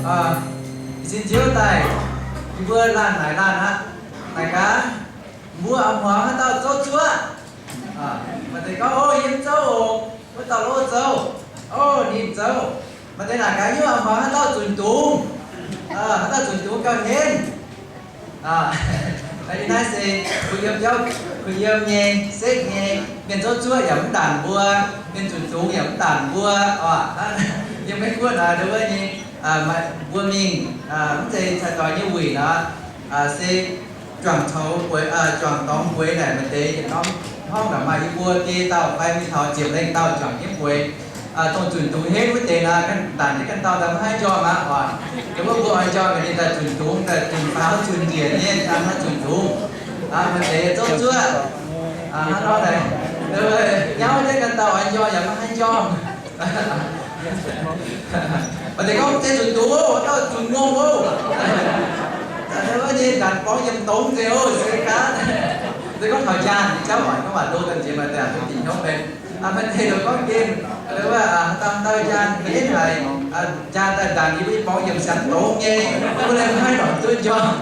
Sin Ziouv daaih, yie mbuo laanh naaic laanh aqv. Naaic gaax, mbuo a'hmuangx haaix dauh zouv zuoqv? Maaih deix gorngv, O, yie mv zouv oc. Wuov dauh lov zouv. O, ninh zouv. Maaih deix naaic gaax, yie a'hmuangx haaix dauh zunc dungz, haaix dauh zunc dungz gauh henv. Naaiv se kuh yiem biauv, kuh yiem nyei, sekv nyei, mienh zouv zuoqv yaac mv ndaanc mbuo, mienh zunc dungz yaac mv ndaanc mbuo. Yiem Meiv Guoqv naaic ndau wuov nyei, mbuo mingh, mv zeiz cai doix nyei wuic nor, se juangc coux, juangc dorngx bueix naaic maaih deix yietc norm hnangv naaic maaih yie mbuo biei dauh fai mingh taux ziepc lengh dauh juangc jienv bueix. Dongh zunc dungz henv wuov deix naaic, ganh ndaanc jienv ganh dauh daaih maiv haih njormh aqv oc. Yiem wuov mbuo oix njormh ninh daaih zunc dungz, daaih zunc faaux zunc njiec nyei, daaih maiv zunc dungz. Maaih deix zouv zuoqv hnangv nor, nyauv jienv ganh dauh oix njormh yaac maiv haih njormh. Maaih deix gorngv, Zeiz zunc dungz oc, dauh zunc ngongh oc. Wuov nyei ndanc borngz yiem dongz nzengc oc, se gaax. Se gorngv taux njaanh nyei jauv oc, gorngv waac ndo gamh nziex maaih deix dingc hnyouv benx. Maaih deix gorngv gengh, wuov, dauh dauh njaanh maiv haiz, njaanh daaih ndanc yie mbuo nyei borngz yiem siang dongz nyei, mv leiz maiv haih lorz duqv njormh.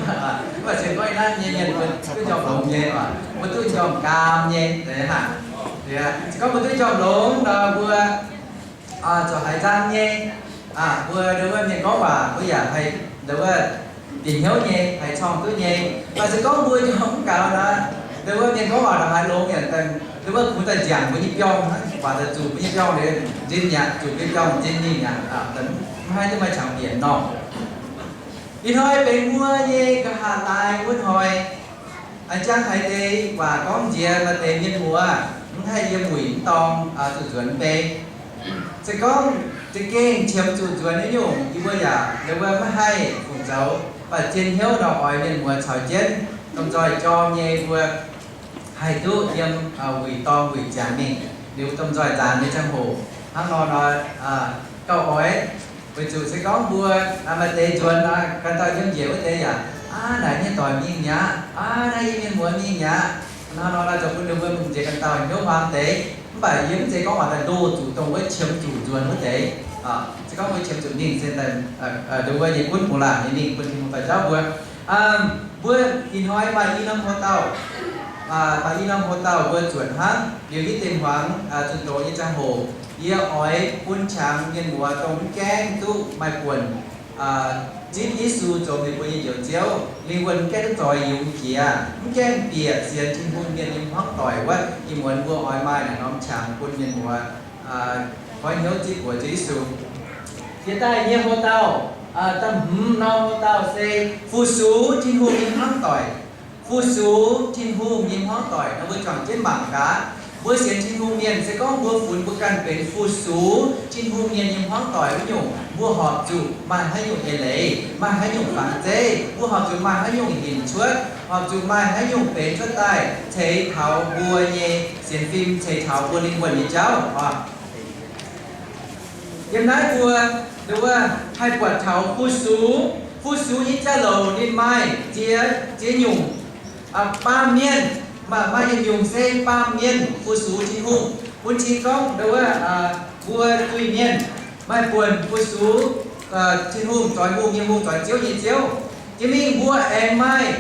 Mv baac se gorngv naaiv nyei mienh duqv njormh longx nyei oc, mbuo duqv njormh gaam nyei. Se gorngv mbuo duqv njormh longx nor, mbuo zuqc haiz nzang nyei. Mbuo ndau wuov mienh gorngv waac mbuo yaac haih ndau wuov bieqc hnyouv nyei, haih corng duqv nyei. Mv baac se gorngv mbuo njormh mv gaux nor, ndau wuov mienh gorngv waac ndongc haaix longx yaac ndau wuov kungx daaih nziangc mbuo nyei biorngh hnangv, waac daaih zuqc mbuo nyei biorngh liuz nzin mi'aqv, zuqc mbuo nyei biorngh nzin mingh mi'aqv, mv haih duqv maaih qangx bieqc norm. Ih hnoi benx mbuo nyei nqa'haav laai wuov hnoi. A'jang haiz deix waac gorngv nziex maaih deix mienh muoz mv haih yiem wuic mv dorng zuqc nzuonx mv bei. Se gorngv za'gengh qiemx zuqc nzuonx nyei nyungc, yie mbuo yaac ndau wuov maiv haih fungc zoux, mv baac zien hnyouv nor oix mienh muoz caux jienv domh nzoih jorm nyei mbuo haih duqv yiem wuic dorng wuic ziangx mingh liuz domh nzoih zaanx nyei ziangh hoc. Hnangv nor nor gauh oix, weic zuqc se gorngv mbuo maaih deix nzuonx ganh dauh yiem njiec wuov deix yaac, Aav, naaic nyei doic mingh mi'aqv. Aav, naaiv yie mienh muoz mingh mi'aqv. Hnangv nor nor zoux bun ninh mbuo m'nziex ganh dauh hnyouv hmuangx deix. Mv baac yie mv zeiz gorngv waac daaih ndoh zuqc dongh wuov qiemx zuqc nzuonx wuov deix. Se gorngv mbuo qiemx zuqc mingh se daaih ndau wuov nyei gunv bungx laangc nyei mingh bun Tin-Hungh daaih jauv mbuo. Mbuo ih hnoi maaih i norm hlo dauh, maaih i norm hlo dauh mbuo zuotc hnangv liuz yie deix hmuangx zunh doz nyei ziangh hoc, yie oix bun qangx mienh muoz dongh mv gaengh duqv maaih buonc zipv Yesu zoux meih mbuo nyei Njoux Ziouv, lingh wuonh mv gaengh duqv zoix yungz jiex, mv gaengh bieqc sienx Tin-Hungh mienh nyei hmuangv doic wuov, ih muonz mbuo oix maaih naaic norm qangx bun mienh muoz koi hnyouv zipv buoz Ziouv Yesu. Jiex daaih nyei hlo dauh, da'hmz norm hlo dauh se fu-sux Tin-Hungh nyei hmuangv doic. Fu-sux Tin-Hungh nyei hmuangv doic nor mbuo juangc jienv mangc gaax. Mbuo sienx Tin-Hungh mienh se gorngv mbuo funx mbuo ganh benx fu-sux Tin-Hungh mienh nyei hmuangv doic wuov nyungc, mbuo horpc zuqc maaih haaix nyungc eix leiz, maaih haaix nyungc fangx zeiv, mbuo horpc zuqc maaih haaix nyungc hinc cuotv, horpc zuqc maaih haaix nyungc benx cuotv daaih ceix taux mbuo nyei sienx fim, ceix taux mbuo lingh wuonh nyei jauv oc. Yiem naaiv mbuo, nduov, haih buatc taux fu-sux. Fu-sux nyei jauv-louc ninh maaih ziex, ziex nyungc. Baamh mienh, maaih, maaih yietc nyungc se baamh mienh fu-sux Tin-Hungh. Bun cing gorngv, nduov, mbuo zuiz-mienh maaih buonc fu-sux Tin-Hungh, zoix hungh nyei Hungh, zoix ziouv nyei Ziouv. Jiex mingh mbuo aengx maaih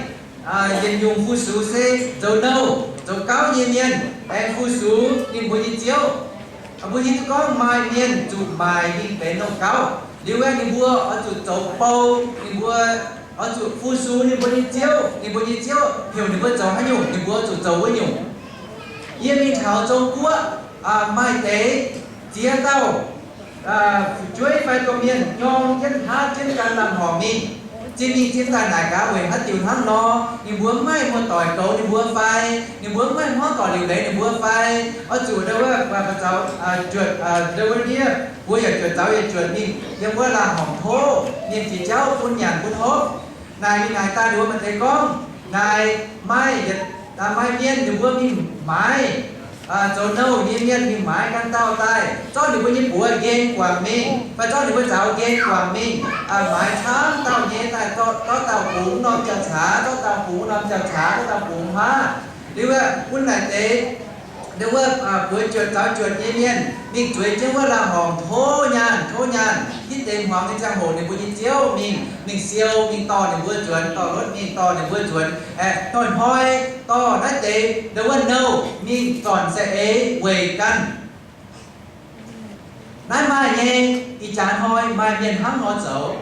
yietc nyungc fu-sux se zoux nouh, zoux gauv nyei mienh aengx fu-sux ninh mbuo nyei ziouv. Mbuo hiuv duqv gorngv maaih mienh zuqc maaic mingh benx nouh gauv. Liuz aeqv, ninh mbuo oix zuqc zoux bou, ninh mbuo oix zuqc fu-sux ninh mbuo nyei ziouv. Ninh mbuo nyei ziouv heuc ninh mbuo zoux haaix nyungc, ninh mbuo oix zuqc zoux wuov nyungc. Yie mingh taux Zong-Guoqv, maaih deix ziex dauh fu'jueiv fai domh mienh nyorng jienv hnangv jienv gan lamh horngc mingh. Zinh mingh zinh daaih naaic gaax weic haaix diuc hnangv nor, ninh mbuo mv maaih muoz-doic goux ninh mbuo fai, ninh mbuo mv maaih hmuangv doic liuc leiz ninh mbuo fai, oix zuqc ndau wuov, zaux, juotc, ndau wuov ndiev, mbuo yaac juotc zaux yaac juotc mingh yiem wuov lamh horngc tov mienh jiex jauv bun nyanc bun hopv. Naaic mingh naaic daaih ninh mbuo maaih deix gorngv, naaic maaih, maaih mienh ninh mbuo mingh maaiz, zoux nouh nyei mienh mingh maaiz ganh dauh daaih, zorqv ninh mbuo nyei buoz nqen guangc mingh fai zorqv ninh mbuo zaux nqen guangc mingh, maaiz camv dauh nyei daaih, zorqv dauh bungx norm jauv-caax, zorqv dauh bungx norm jauv-caax, zorqv dauh bungx haav. Liuz aeqv, bun naaic deix Ndau wuov bueix juotc zaux juotc nyei mienh mingh zueiz jienv wuov laangh horngc tov nyaanh, tov nyaanh. Hitv deix hmuangx nyei ziangh hoc ninh mbuo nyei ziouv mingh, mingh siou, mingh dorh ninh mbuo nzuonx, dorh รถ mingh dorh ninh mbuo nzuonx, aeqv, hnoi-hnoi dorh naaiv deix ndau wuov nouh mingh zornc saeng-eix weic ganh. Naaiv maaih nyei, ih jaax hnoi maaih mienh hnangv nor zoux.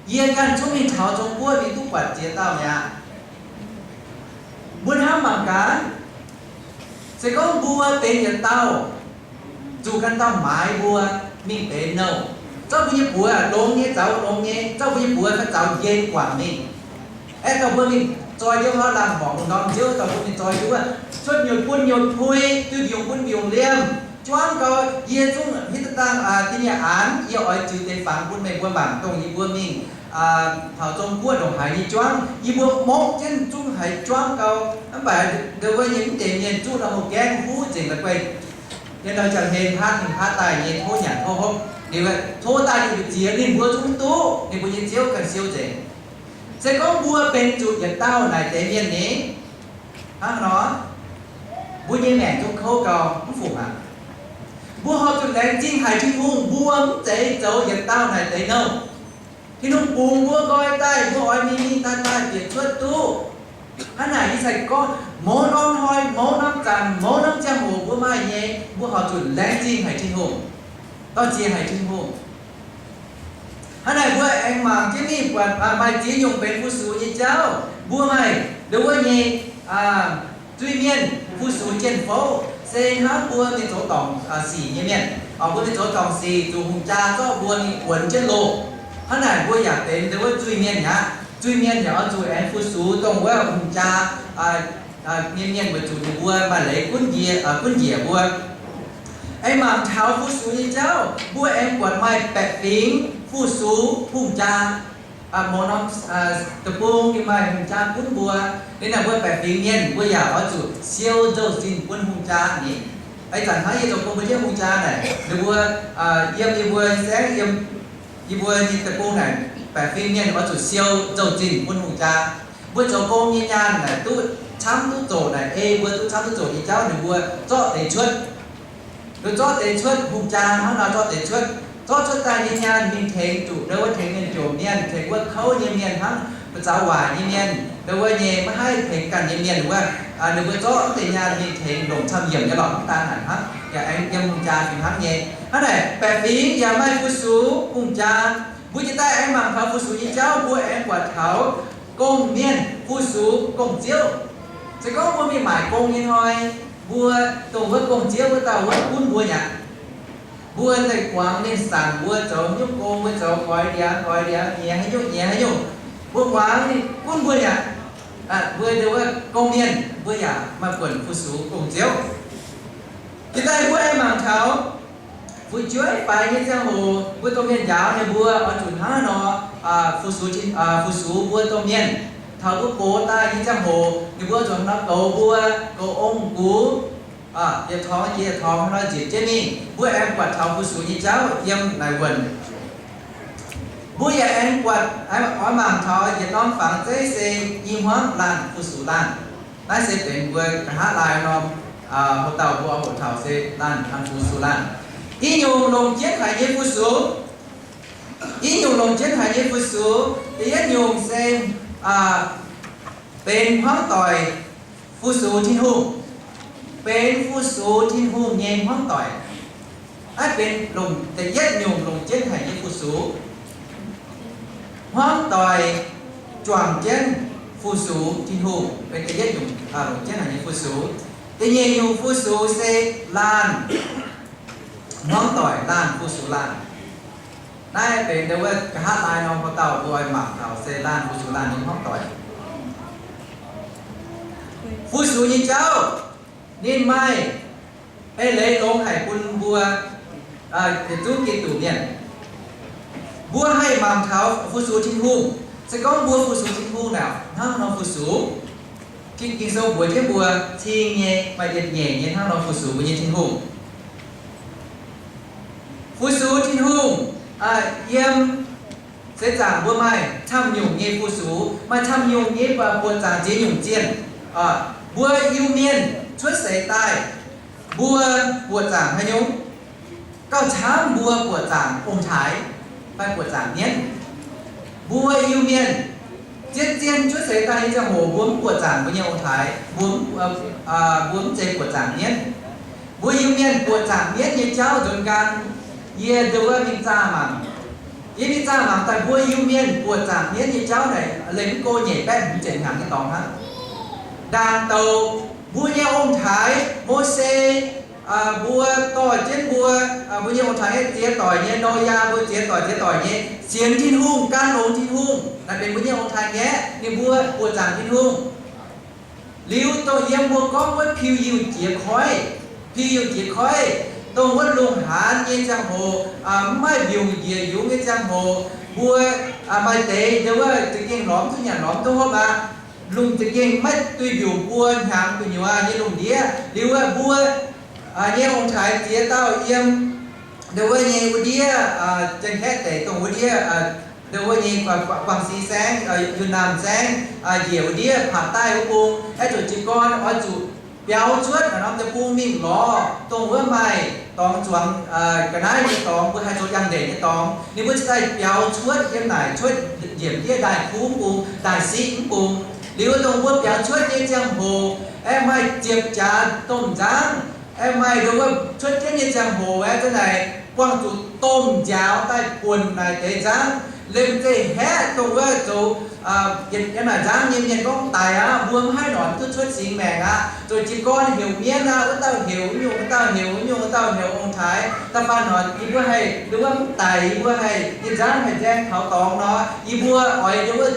Yie ganh zungv mingh taux Zong-Guoqv mingh duqv buatc ziex dauh mi'aqv. Mbuo hnamv mangc gaax, se gorngv mbuo benx yietc dauh, zuqc ganh dauh maaiz mbuo mingh benx nouh, zorqv mbuo nyei buoz longx nyei, zaux longx nyei, zorqv mbuo nyei buoz fai zaux njien guangc mingh. Aeqv, dorh mbuo mingh zoi jienv wuov laangh horngc norm nziouv, dorh mbuo mingh zoi jienv wuov, cuotv nyutc bun nyutc pui, duih mbiungc bun mbiungc liemh, juangv gau. Yie zungv hitv dangh da'nyeic aanx yie oix ziux deix fangx bun meih mbuo mangc, dongh yie mbuo mingh taux Zong-Guoqv ndongc haaix nyei juangv, yie mbuo mopv jienv zungv haiz juangv gau. Mv baac ndau wuov nyei mv deix mienh zuqv nor houh gaengh huv nzengc la'guaih. Yiem ndau jaa-hlen haav, ninh haav daaih nyei tov nyanc tov hopv, ninh tov daaih ninh mbu'ziex ninh mbuo zungv duqv, ninh mbuo nyei ziouv ganh siou nzengc. Se gorngv mbuo benx zuqc yietc dauh naaic deix mienh ni, hnangv nor, mbuo nyei maengc zungv kouv gau mv fungc aqv. Mbuo horpc zuqc laengz zingh haic Tin-Hungh mbuo mv zeiz zoux yietc dauh naaic deix nouh. Tin-Hungh bungx mbuo nqoi daaih, mbuo oix mingh mingh daaih daaih bieqc cuotv duqv. Hnangv naaic ih zanc gorngv mouz norm hnoi, mouz norm zanc, mouz norm ziangh hoc mbuo maaih nyei, mbuo horpc zuqc laengz zingh haic Tin-Hungh, dor-ziec haic Tin-Hungh. Hnangv naaic mbuo aengx mangc jienv mingh buatc maaih ziex nyungc benx fu-sux nyei jauv. Mbuo maaih ndau wuov nyei zuiz-mienh fu-sux jien-fouv, se hnangv mbuo mingh zoux dorngc sic nyei mienh. Mbuo mingh zoux dorngc sic, zuqc hungh jaa zorqv mbuo mingh wuonx jienv loh. Hnangv naaic mbuo yaac benx ndau wuov zuiz-mienh aqv. Zuiz-mienh yaac oix zuqc aengx fu-sux dongh wuov hungh jaa nyei mienh weic zuqc ninh mbuo maaih leiz gunv njiec, gunv njiec mbuo. Aengx mangc taux fu-sux nyei jauv, mbuo aengx buatc maaih baeqc fingx fu-sux hungh jaa. Mouz norm deic-bung ninh maaih hungh jaa gunv mbuo. Liuz naaic mbuo baeqc fingx mienh mbuo yaac oix zuqc siou nzou-zinh bun hungh jaa ni. Ih zanc hnangv yie zoux gong mbuo jienv hungh jaa naaic, ninh mbuo yiem yie mbuo saengv, yiem yie mbuo nyei deic-bung naaic, baeqc fingx mienh oix zuqc siou nzou-zinh bun hungh jaa. Mbuo zoux gong nyei nyaanh naaic duqv camv duqv zoqc naaic, ei mbuo duqv camv duqv zoqc nyei jauv ninh mbuo zorqv deix cuotv. Ninh zorqv deix cuotv, hungh jaa hnangv nor zorqv deix cuotv. Zorqv cuotv daaih nyei nyaanh mingh tengx zuqc ndau wuov tengx mienh jomc mienh, tengx wuov kouv nyei mienh hnangv, mbuo zaux waaic nyei mienh, ndau wuov nyei maiv haih tengx ganh nyei mienh wuov, ninh mbuo zorqv wuov deix nyaanh mingh tengx longc camv yiemc nyei lorqc, mv daan naaic hnangv. Yaac aengx yiem hungh jaa fingx hnangv nyei. Hnangv naaic baeqc fingx yaac maaih fu-sux hungh jaa. Mbuo jiex daaih aengx mangc taux fu-sux nyei jauv, mbuo aengx buatc taux gong-mienh fu-sux gong-ziouv. Se gorngv mbuo mingh maaic gong nyei hnoi, mbuo dongh wuov gong-ziouv wuov dauh wuov gunv mbuo mi'aqv. Mbuo daaih muangx ninh saangc mbuo zoux nyungc gong, mbuo zoux goix ndiangx goix ndiangx, nyiex haaix nyungc nyiex haaix nyungc, mbuo muangx ninh gunv mbuo mi'aqv. Mbuo ndau wuov gong-mienh mbuo yaac maaih buonc fu-sux gong-ziouv. Jiex daaih mbuo aengx mangc taux fu'jueiv faix nyei ziangh hoc, mbuo domh mienh njaaux ninh mbuo oix zuqc hnangv haaix nor fu-sux, fu-sux mbuo domh mienh. Taux mbuo gox daaih nyei ziangh hoc, ninh mbuo zuqc hnangv nor goux mbuo, goux ong-gux, yietc torngx jiex yietc torngx hnangv nor nzipc jienv mingh. Mbuo aengx buatc taux fu-sux nyei jauv yiem naaic wuonh. Mbuo yaac aengx buatc, oix mangc taux yietc norm fangx zeiv se i hmuangv laanh fu-sux laanh. Naaiv se benx mbuo nqa'haav laai norm, hoc dauh mbuo hoqc taux se laanh fu-sux laanh. I nyungc longc jienv haic nyei fu-sux. I nyungc longc jienv haic nyei fu-sux, da'yietv nyungc se benx hmuangv doic fu-sux Tin-Hungh. Benx fu-sux Tin-Hungh nyei hmuangv doic. Naaiv benx longc da'yietv nyungc longc jienv haic nyei fu-sux. Hmuangv doic juangc jienv fu-sux Tin-Hungh benx da'yietv nyungc longc jienv haic nyei fu-sux. Da'nyeic nyungc fu-sux se laanh hmuangv doic, laanh fu-sux laanh. Naaiv benx ndau wuov nqa'haav laai norm hoc dauh mbuo oix mangc taux se laanh fu-sux laanh nyei hmuangv doic. Fu-sux nyei jauv ninh maaih eix leiz longx haic bun mbuo yietc zungv Giduc mienh. Mbuo haih mangc taux fu-sux Tin-Hungh. Se gorngv mbuo fu-sux Tin-Hungh naaic hnangv nor fu-sux, Ging-Sou mbuox jienv mbuo cing nyei, maaih yietc nyeic nyei hnangv nor fu-sux mbuo nyei Tin-Hungh. Fu-sux Tin-Hungh yiem seix zaangc mbuo maaih camv nyungc nyei fu-sux, maaih camv nyungc nyei buoqc zaangc ziex nyungc zienh. Mbuo Iu-Mienh cuotv seix daaih, Mbuo buoqc zaangc haaix nyungc? Gauh camv mbuo buoqc zaangc ong-taaix fai buoqc zaangc mienv. Mbuo Iu-Mienh zien-zien cuotv seix daaih nyei ziangh hoc mbuo mv buoqc zaangc mbuo nyei ong-taaix, mbuo mv, mbuo mv zeiz buoqc zaangc mienv. Mbuo Iu-Mienh buoqc zaangc mienv nyei jauv nzuonx gan, yie ndau wuov mingh zaah mangc. Yie mingh zaah mangc daaih mbuo Iu-Mienh buoqc zaangc mienv nyei jauv naaic leih mv go nyeic baeqv hmz ziepc hnyangx nyei dorngx hnangv. Ndaangc douc mbuo nyei ong-taaix Mose, mbuo dorh jienv mbuo, mbuo nyei ong-taaix nyei ziex doic nyei, Noyaa mbuo ziex doic ziex doic nyei sienx Tin-Hungh, gan longx Tin-Hungh, naaic benx mbuo nyei ong-taaix ngaeqv, ninh mbuo buoqc zaangc Tin-Hungh. Liuz dongh yiem mbuo gorngv wuov piu-yiuh jiex koiv, piu-yiuh jiex koiv, dongh wuov lungh haanz nyei ziangh hoc, mv maaih mbiungc njiec yungz nyei ziangh hoc, mbuo maaih deix ndau wuov za'gengh lorz mv duqv nyanc, lorz mv duqv hopv aqv. Lungh za'gengh maiv duih mbiungc buo hnyangx gu'nyuoz nyei lungh ndiev. Liuz wuov mbuo nyei ong-taaix ziex dauh yiem ndau wuov nyei wuov ndiev, Janx-Kaeqv deic dongh wuov ndiev, ndau wuov nyei Guangv, Guangv, Guangv Si Saengv, Yunnan Saengv, njiec wuov ndiev Pac Daiv wuov bung, aeqv, zoux jiez gorn oix zuqc biaux cuotv naaiv norm deic-bung mingh lorz dongh wuov maaih dorngx zuangx ga'naaiv nyei dorngx, mbuo haih zoux yangh ndeic nyei dorngx. Ninh mbuo cingx daaih biaux cuotv yiem naaic, cuotv njiec ndiev ndaaih kuv mv bung, ndaaih siqv mv bung. Liuz dongh mbuo biaux cuotv nyei ziangh hoc, aeqv, maaih ziepc jaax domh nzangv, aeqv, maaih ndau wuov cuotv jienv nyei ziangh hoc aeqv, za'naaic buangh zuqc domh nziaaux daaih buonc naaic deix nzangv. Liemh zeih haeqv dongh wuov zoux, yiem naaic nzangv nyei mienh gorngv daic aqv, mbuo mv haih noic mv duqv cuotv singx maengc aqv. Zoux jiez gorn heuc mienv aqv, wuov dauh heuc wuov nyungc, wuov dauh heuc wuov nyungc, wuov dauh heuc ong-taaix. Da'faanh noic yie mbuo haih ndau wuov mv daic, yie mbuo haih nyei nzangv haih nzaeng taux dorngx nor, yie mbuo oix ndau wuov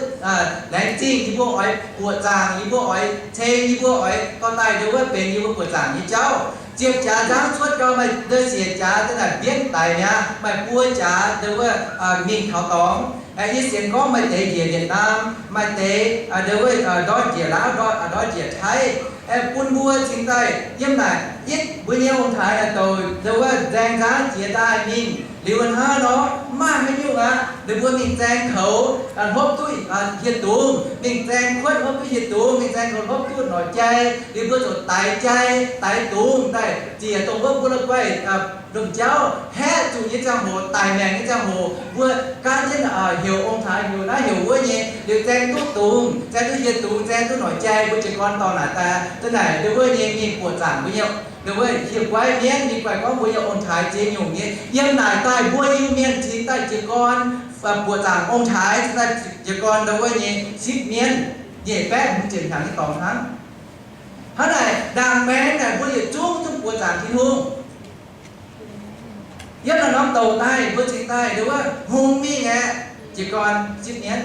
laengz zingh, yie mbuo oix buoqc zaangc, yie mbuo oix ceng, yie mbuo oix dorh daaih ndau wuov benx yie mbuo buoqc zaangc nyei jauv. Ziepc jaax nzangv cuotv gau, maaih ndau siec jaax daaih naaic mbienv daic mi'aqv, maaih buo jaax ndau wuov mingh taux dorngx. Yie sienx gorngv maaih deix njiec Vietnam, maaih deix ndau wuov ndortv njiec Laauv, ndortv njiec Taiv, bun mbuo cingx daaih yiem naaic yitv mbuo nyei ong-taaix naaic douc ndau wuov nzaeng nzangv jiex daaih mingh. Liuz hnangv nor, mv maaih haaix nyungc aqv, ninh mbuo mingh zaeng koux hlopv duqv hieh dungz, mingh zaeng kuotv hlopv duqv hieh dungz, mingh zaeng koux hlopv duqv norqc jai, liuz mbuo ziouc daix jai, daix dungz daaih ziec dongh wuov mbuo la'guaih lomh jauv haeqv zuqc nyei ziangh hoc, daic maengc nyei ziangh hoc, mbuo gaanv jienv heuc ong-taaix heuc naaiv heuc wuov nyei, liuz zaeng duqv dungz, zaeng duqv hieh dungz, zaeng duqv norqc jai, mbuo jiez gorn dorh naaic daaih, za'naaic ndau wuov nyei mingh buoqc zaangc mbuo nyei, ndau wuov hieh guaiv mienv, mingh guaih gorngv mbuo nyei ong-taaix ziex nyungc nyei. Yiem naaic daaih mbuo Iu-Mienh cingx daaih jiez gorn buoqc zaangc ong-taaix, cingx daaih jiez gorn ndau wuov nyei sipv mienv, nyeic baeqv hmz ziepc hnyangx nyei dorngx hnangv. Hnangv naaic ndaangc maengx naaic mbuo yietc zungv duqv buoqc zaangc Tin-Hungh. Yiem naaiv norm douc daaih mbuo cingx daaih ndau wuov hngongx mingh aeqv, jiez gorn sipv mienv,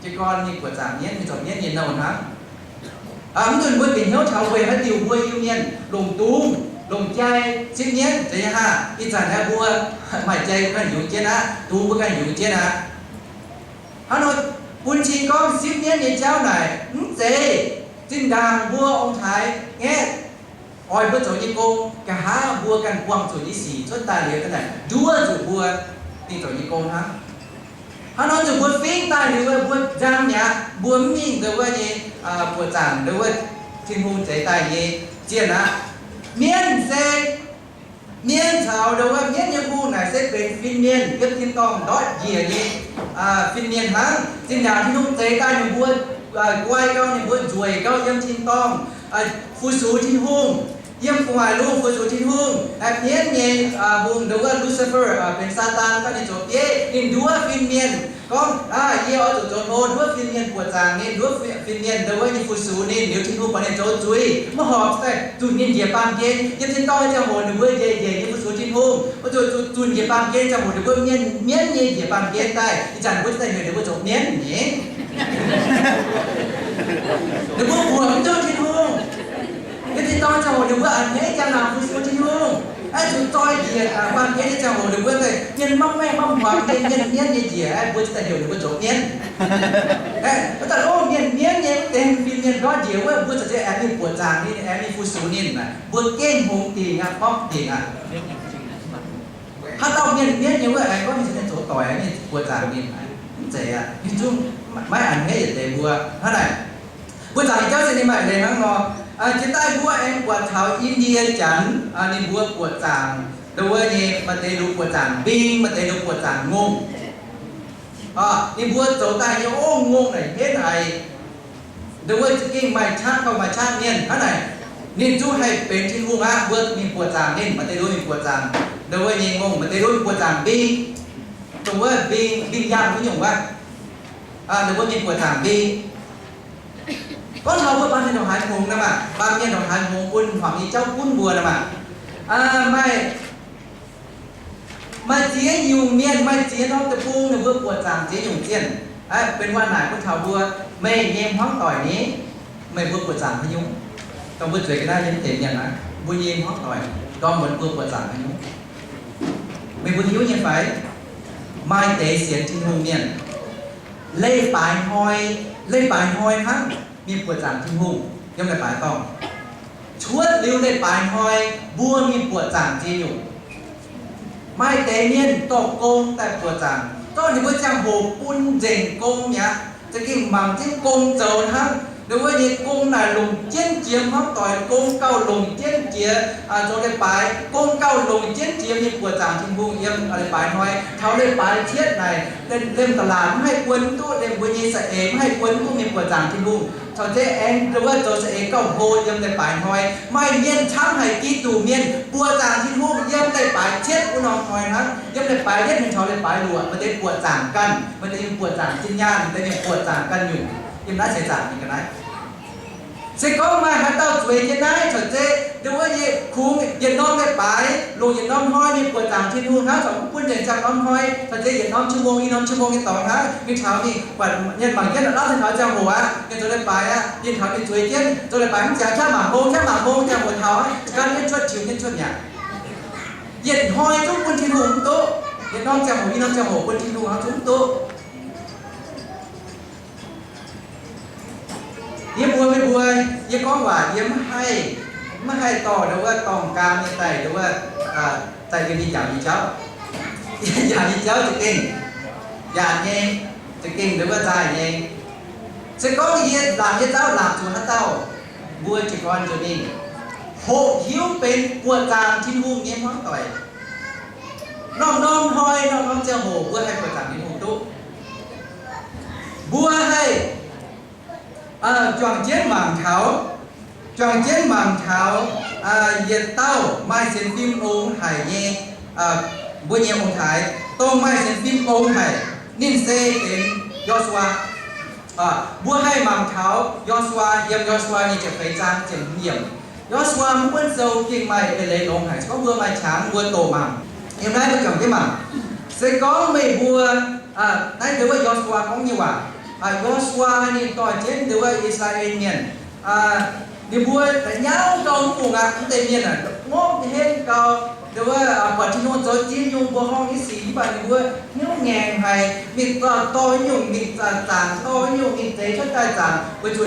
jiez gorn mingh buoqc zaangc mienv, mingh zoux mienv nyei nouh hnangv. Mv nzunc mbuo bieqc hnyouv taux weic haaix diuc mbuo Iu-Mienh longc dungz, longc jai sipv mienv zeiz nyei haah? Ih zanc aeqv, mbuo maaih jai mbuo ganh yungz jienv aqv, dungz mbuo ganh yungz jienv aqv. Hnangv nor, bun cing gorngv sipv mienv nyei jauv naaic mv zeiz zinh ndaangc mbuo ong-taaix ngaeqv oix mbuo zoux nyei gong, nqa'haav mbuo ganh buangh zuqc nyei sic cuotv daaih liuz, nduov zuqc mbuo mingh zoux nyei gong hnangv. Hnangv nor, zuqc mbuo fingx daaih liuz, mbuo nzang mi'aqv, mbuo mv mingh ndau wuov nyei buoqc zaangc ndau wuov Tin-Hungh zeix daaih nyei zienh aqv. Mienv se, mienv caux ndau wuov mienv nyei hungh naaic se benx fin-mienh, yiem tin-dorngh ndortv njiec nyei fin-mienh hnangv. Zinh ndaangc Tin-Hungh zeix daaih ninh mbuo guai gau, ninh mbuo nzueic gau yiem tin-dorngh, fu-sux Tin-Hungh, yiem gu'nguaaic lungh fu-sux Tin-Hungh. Mienv nyei hungh ndau wuov Lucifer benx Saadaan, gauh ninh zoux bieiv, ninh nduov fin-mienh gorngv, Aa, yie oix zuqc zoux hlo, nduov fin-mienh buoqc zaangc, ninh nduov fin-mienh ndau wuov nyei fu-sux ninh, liuz Tin-Hungh buatc ninh zoux zuiz maiv horpc daaih, zunc ninh njiec baamh gen. Yiem tin-dorngh nyei ziangh hoc ninh mbuo njiec, njiec nyei fu-sux Tin-Hungh, oix zuqc zunc njiec baamh gen ziangh hoc ninh mbuo mienv, mienv nyei njiec baamh gen daaih. Ih zanc mbuo daaih heuc ninh mbuo zoux mienv nyei. Ninh mbuo buoqc mv duqv Tin-Hungh. Yiem tin-dorngh ziangh hoc ninh mbuo a'hneiv njang-laangc fu-sux Tin-Hungh. Aeqv, zuqc zoi njiec baamh gen nyei ziangh hoc ninh mbuo daaih mienh maiv maengh maiv muangx, mienh mienv nyei njiec, aeqv, mbuo daaih heuc ninh mbuo zoux mienv. Aeqv, wuov daaih lov mienh mienv nyei, wuov deix fin-mienh ndortv njiec wuov, mbuo za'gengh aengx mingh buoqc zaangc ninh, aengx mingh fu-sux ninh. Mbuo gengh hngongx dingc aqv, borqv dingc aqv. Haaix dauh mienh mienv nyei wuov, aengx gorngv ninh zoux doic, mingh buoqc zaangc ninh, mv zeiz aqv. Ninh zungv maiv a'hneiv yietc deix mbuo hnangv naaic. Buoqc zaangc nyei jauv se ninh maaih leiz hnangv nor. Jiex daaih mbuo aengx buatc taux Indie Janx, ninh mbuo buoqc zaangc ndo wuov nyei, maaih deix lungh buoqc zaangc mbing, maaih deix lungh buoqc zaangc ngongh. Ninh mbuo zoux daaih nyei ong ngongh naaic henv haic. Ndo wuov za'gengh maaih qaqv gauh maaih qaqv mienh hnangv naaic, ninh zungv haih benx Tin-Hungh aqv. Mbuo mingh buoqc zaangc ninh, maaih deix lungh mingh buoqc zaangc ndo wuov nyei ngongh, maaih deix lungh mingh buoqc zaangc mbing, dongh wuov mbing, mbing yangh wuov nyungc wuov. Ninh mbuo mingh buoqc zaangc mbing. Gorngv taux mbuo baamh mienh ndongc haaix hngongx nor maah, baamh mienh ndongc haaix hngongx bun hmuangx nyei jauv gunv mbuo nor maah, maaih, maaih ziex nyungc mienh, maaih ziex norm deic-bung ninh mbuo buoqc zaangc ziex nyungc zienh. Benx waac naaic bun taux mbuo, meih nyei hmuangv doic ni, meih mbuo buoqc zaangc haaix nyungc? Dongh mbuo zueiz ga'naaiv nyei mv deix mienh naaiv, mbuo nyei hmuangv doic, dorn muonz mbuo buoqc zaangc haaix nyungc? Meih mbuo hiuv nyei fai? Maaih deix sienx Tin-Hungh mienh, leiz-baaix hnoi, leiz-baaix hnoi hnangv mingh buoqc zaangc Tin-Hungh yiem leiz-baaix dorngh. Cuotv liuz leiz-baaix hnoi mbuo mingh buoqc zaangc ziex nyungc. Maaih deix mienh dorh gong daaih buoqc zaangc, zorqv ninh mbuo ziangh hoc bun nzengc gong mi'aqv. Za'gengh mangc jienv gong zoux hnangv. Ndo wuov nyei gong naaic longc jienv jiex hmuangv doic, gong gauh longc jienv jiex zoux leiz-baaix, gong gauh longc jienv jiex mingh buoqc zaangc Tin-Hungh yiem leiz-baaix hnoi. Taux leiz-baaix cietv naaic, liemh da'laatc mv haih buonv duqv, liemh mbuo nyei za'eix mv haih buonv duqv mingh buoqc zaangc Tin-Hungh. Caux jienv aengx ndo wuov zoux za'eix gauh hlo yiem leiz-baaix hnoi. Maaih mienh camv haic Giduc mienh buoqc zaangc Tin-Hungh yiem leiz-baaix cietv wuov norm hnoi hnangv. Yiem leiz-baaix yietv mingh taux leiz-baaix luoqc, maaih deix buoqc zaangc ganh, maaih deix buoqc zaangc zinh nyaanh, maaih deix mienh buoqc zaangc ganh nyungc. Yiem naaiv seix zaangc mingh ga'naaiv. Se gorngv maaih haaix dauh zueiz jienv naaiv caux jienv ndo wuov nyei kungx yietc norm leiz-baaix longc yietc norm hnoi mingh buoqc zaangc Tin-Hungh hnangv, corc mv bun nzengc ziangh norm hnoi, caux jienv yietc norm ชั่วโมง i norm ชั่วโมง nyei dorngx hnangv, mingh taux mingh buatc mienh mangc jienv la'lauv tengx taux ziangh hoc aqv, mienh zoux leiz-baaix aqv, yinh taux ninh zueiz jienv zoux leiz-baaix mv ziangx qaqv mangc hmong, qaqv mangc hmong ziangh hoc taux aqv, gan jienv cuotv tiux jienv cuotv mi'aqv. Yietc hnoi zungv bun Tin-Hungh mv duqv. Yietc norm ziangh hoc i norm ziangh hoc bun Tin-Hungh hnangv zungv mv duqv. Yie mbuo, meih mbuo, yie gorngv waac yie mv haih, mv haih dorh ndo wuov dorngh gaam nyei daaih ndo wuov, daaih yiem yie njaaux nyei jauv. Yie njaaux nyei jauv za'gengh yaanc nyei, za'gengh ndo wuov nzaaih nyei. Se gorngv yie laangc nyei jauv laangc zuqc haaix dauh, mbuo jiez gorn nzunc mingh hoqc hiuv benx buoqc zaangc Tin-Hungh nyei hmuangv doic. Norm-norm hnoi, norm-norm ziangh hoc mbuo haih buoqc zaangc Tin-Hungh duqv. Mbuo haih juangc jienv mangc taux, juangc jienv mangc taux yietc dauh maaih sienx fim ong haic nyei, mbuo nyei ong-taaix, dongh maaih sienx fim ong haic, ninh se benx Yo^su^waa. Mbuo haih mangc taux Yo^su^waa yiem Yo^su^waa nyei ziepc feix zaang ziepc hmz yiemc. Yo^su^waa mv buonv sou gengh maaih eix leiz longx haic, se gorngv mbuo maaih qangx mbuo doqc mangc. Yiem naaiv mbuo juangc jienv mangc. Se gorngv meih mbuo, naaiv se wuov Yo^su^waa gorngv nyei waac. Yo^su^waa ninh dorh jienv ndo wuov I^saa^laa^en Mienh, ninh mbuo nyauv gau mv bungx aqv. Mv deix mienh aah, ngorc henv gau, ndo wuov buatc Tin-Hungh zoux ziex nyungc mbuoqc horngh nyei sic, mv baac ninh mbuo hnyouv ngaengc haic, mingh dorh nyungc mingh zaangc, dorh nyungc mingh zeix cuotv daaih zaangc, weic zuqc